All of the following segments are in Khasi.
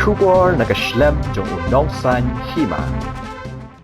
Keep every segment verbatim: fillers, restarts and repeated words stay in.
Khubor na ka shlem jong u nongsaiñ hima.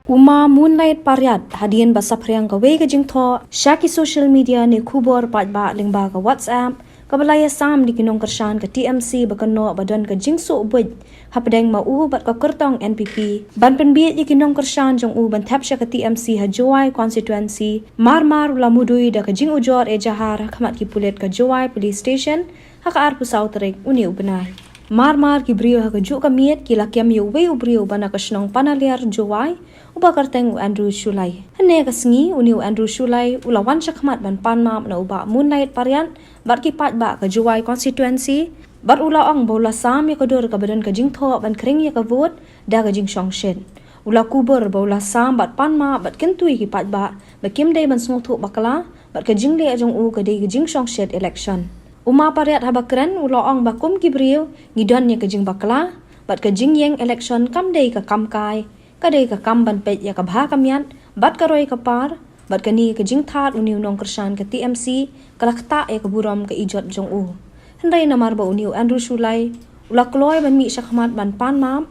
U Ma Moonlight Pariat hadien ba saphriang kawei ka jingthoh sha ki social media ne khubor paidbah lyngba ka WhatsApp kaba la ïasam da ki nongkyrshan ka T M C ba kynnoh ba don ka jingsuh buit hapdeng ma u bad ka kyrtong N P P ban pynbiej ïa ki nongkyrshan jong u ban thep sha ka T M C ha Jowai constituency. Marmar u la mudui da ka jingujor ejahar ha khmat ki pulit ka Jowai Police Station ha ka arphew saw tarik une u bnai. Marmar ki briew ha kajuh ka miet ki la kem ïa uwei u briew ba na ka shnong Panaliar, Jowai, uba kyrteng u Andrew Shullai. Hynne ka sngi une u Andrew Shullai u la wan sha khmat ban pan map na u Bah Moonlight Pariat bad ki paidbah ka Jowai constituency, bad u la ong ba u la sam ïa ka dur kaba don ka jingthoh ban khring ïa ka vote da ka jingshongshit. U la kubur ba u la sam bad pan map bad kyntu ïa ki paidbah ba kim dei ban sngewthuh bakla bad ka jingleh jong u ka dei ka jingshongshit election. U Ma Pariat haba kren u la ong ba kum ki briew ngi don ïa ka jingbakla bad ka jingïeng election kam dei ka kam kai, ka dei ka kam ban peit ïa ka bha ka miat bad ka roi ka par, bad kane ka jingthad une u nongkyrshan ka T M C ka la ktah ïa ka burom ka ijot jong u. Hynrei namar ba une u Andrew Shullai u la kloi ban mih sha khmat ban pan map,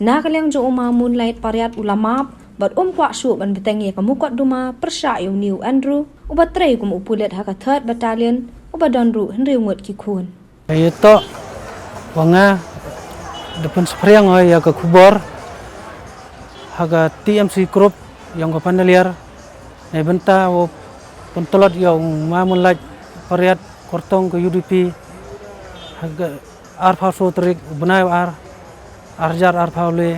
na ka liang jong u Ma Moonlight Pariat u la map bad um kwah shuh ban bteng ïa ka mukotduma pyrshah ïa une u Andrew uba trei kum u pulit ha ka third battalion uba don ruh hynriew ngut ki khun. Ïa to wa nga da pynsaphriang ïa ka khubor ha ka T M C group ïong ka Panaliar. Nei bynta wa pyntlot ïa u Ma Moonlight Pariat kyrtong ka U D P ha ka arphew saw tarik u bnai wa ar, ar hajar arphew le.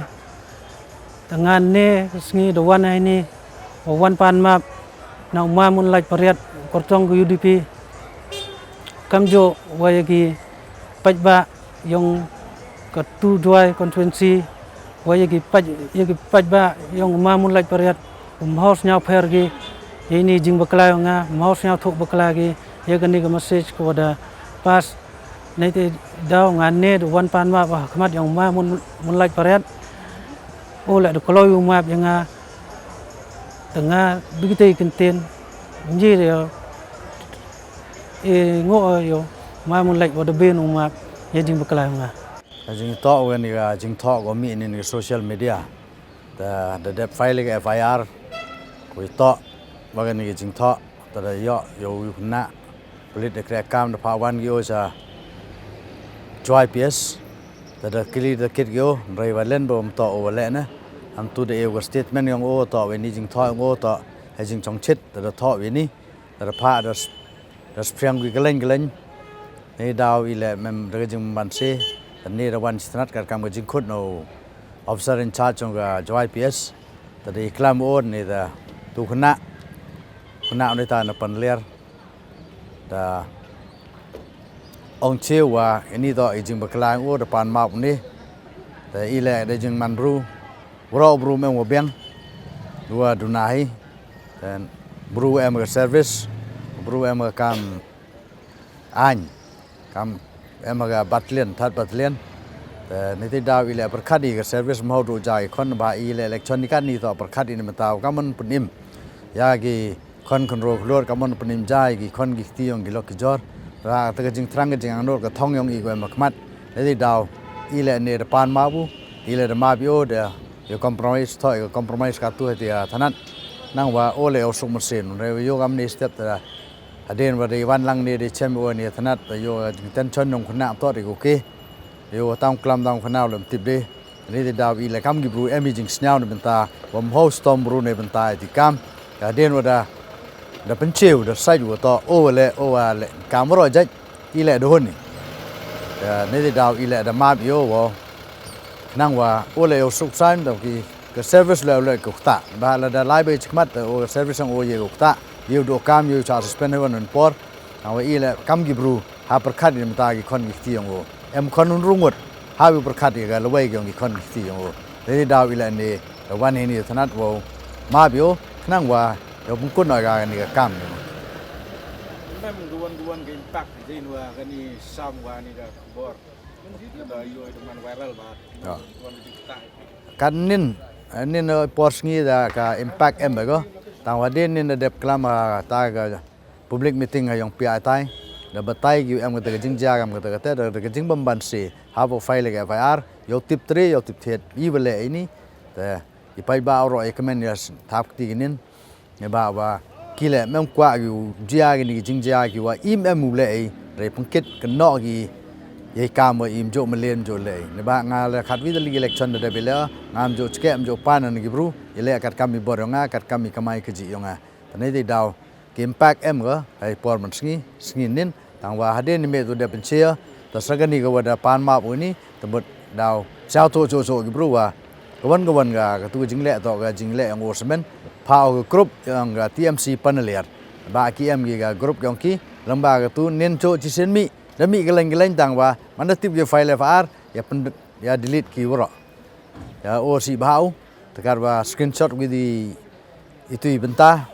Te nga ne sngi da wan haini wa wan pan map na u Ma Moonlight Pariat kyrtong ka U D P. Kamjuh wa ïa ki paidbah ïong ka tu Jowai constituency, wa ïa ki paid, ïa ki paidbah ïong u Ma Moonlight Pariat, um hos ñiaw pher ki ïa ini jingbakla ïong nga, um hos ñiaw thuk bakla ki ïa kane ka message ka wa da pass. Nei te daw nga ne da wan pan map ha khmat ïong u Ma Moon, Moonlight Pariat. U la da kloi u map ïa nga. Te nga bikitei kyntien nji de ïa e ngo ïa u Ma Moonlight wa da bin u map ïa jingbakla ïong nga. Ka jingtoh wa kane ka jingtoh ka mih nin ka social media. Te da dep file ka F I R. Ku itoh wa kane ka jingtoh te da ïoh ïa u khynnah pulit da kreh kam da phah wan ki o sha Jowai P S. Te da kylli da kit ki o, hynrei wa len ba um toh o wa leh ne. Hangtu da e u ka statement ïong o toh wa ini jingthoh ïong o toh ha jingchongchit te da thoh wa ini. Te da phah da s-, da spriang ki kylleng kylleng. Nei daw i leh mem da ka jingbanse. Te nei da wan shi tnat ka kam ka jingkhut na u officer in charge jong ka Jowai P S. Te da i klam o nei da tu khynnah. Khynnah u nei ta na Panaliar. Da ong chew wa ini toh i jingbakla ïong u da pan map ni. Te i leh da jingman bru. Bru bru mem wa biang. Dua duna hi. Te bru em ka service. Bru em ka kam aiñ. Kam em ka battalion, third battalion. Te nei te daw i leh pyrkhat i ka service mhaw du ja i khon ba i leh election ni kat ni toh pyrkhat i ni mynta u kam mon pynim. Ïa ki khon khynroo khlur kam mon pynim ja ïa ki khon ki kti ïong ki lok ki jor. Ra te ka jingthrang ka jingangnud ka thong ïong i ko em ha khmat. Nei te daw i leh ne da pan map u, i leh da map ïa u da ïa compromise toh ïa compromise ka tu ha te ïa thanat. Nang wa o leh o suk mynsiem, hynrei ïa u kam ni step te da Hadien wa dei wan lang ne dei chem wa ne thanat, ïa u tension nong khynnah toh dei ku ke. Ïa u tang klam tang khynnah lem tip dei. Ni dei daw i le kam ki bru em i jingsngew ne bynta wa mho stom bru ne bynta i ti kam. Hadien wa da, da pynchew da sai wa toh o wa le o wa le kam ro jait i le da hun ni. Ni dei daw i le da map ïa u wa. Khnang wa u le u suk sain da ki ka service le u le ku kta. Ba la da lai ba i chikmat u service ang u ye ku kta. Ïa u do kam ïa u cha suspend wan un por. Nang wa i le kam ki bru ha pyrkhat i mynta ki khon ki kti ang u. Em khon un rungut ha u pyrkhat i ka lawai ki ang ki khon ki kti ang u. Dei daw i le ni da wan hi ni thanat wa ma bi u khnang wa ïa u pungkun ga ni ka kam ni. Mem duwan duwan ka impact dei wa ga ni sam wa ni ka khubor. Kan nin, nin, eh, por sngi da ka impact em ba ko. Tang wa din nin da dep klam, ah, ta ka public meeting ha ïong pia tai. Da batai ki em ka jingjia kam ka ta ka ta da ka jingbam ban si. Ha bo file ka F I R. Ïa u tip tre, ïa u tip thied, i ba leh ïa ini. Te i paidbah u ruh ïa kmen ïa thap kti kinin. Ïa ba ba ki leh mem kwah ki u jia kini ki jingjia ki wa im em u leh i. Re pengkit kynnoh ki ïa i kam wa im jo malen jo leh i. Ïa ba nga leh khatwi da li election da da bi leh, ngam jo chkeh, ngam jo pan na ki bru. Ïa leh kat kam i bor ïong nga, kat kam i kamai ka ji ïong nga. Tane dei daw ki impact em ka, hai por man sngi, sngi nin, tang wa hadien ni me tu da pensia, ta sa kani ka wa da pan map u ini, ta bud daw, siaw tu jo jo ki bru wa, ka wan ka wan ka, ka tu ka jingleh to ka jingleh ïong u semen, pa u ka group ïong ka T M C Panaliar, ba ki em ki ka group ïong ki, lang ba ka tu nin jo ji sen mi, da mi ka leng ka leng tang wa, man da tip ki file F I R, ïa pen, ïa delete ki waro. Ïa o si ba u, ta kar wa screenshot wi di, itu i benta,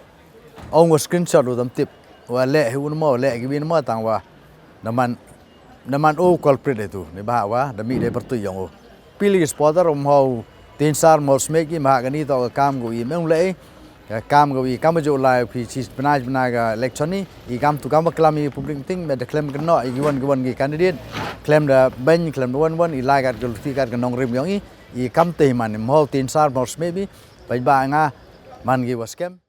ong wa screenshot u dam tip. Wa leh hi u namo, leh ki bin mo tang wa. Naman, naman o culprit itu. Ni ba wa, da mi de pertu ïong o. Pili supporter um hau tin sar mol smek ki ma kani to ka kam ko i mem leh. Ka kam ko i kam jo lai pi chi bna bna ka election ni. I kam tu kam ba klam i public meeting, me da klem kynnoh, i ki wan ki wan ki candidate. Klem da ben, klem da wan wan, i lai kat ko ti kat ka nongrim ïong i. I kam te man, mol tin sar mol smek bi. Paidbah nga, man ki wa scam.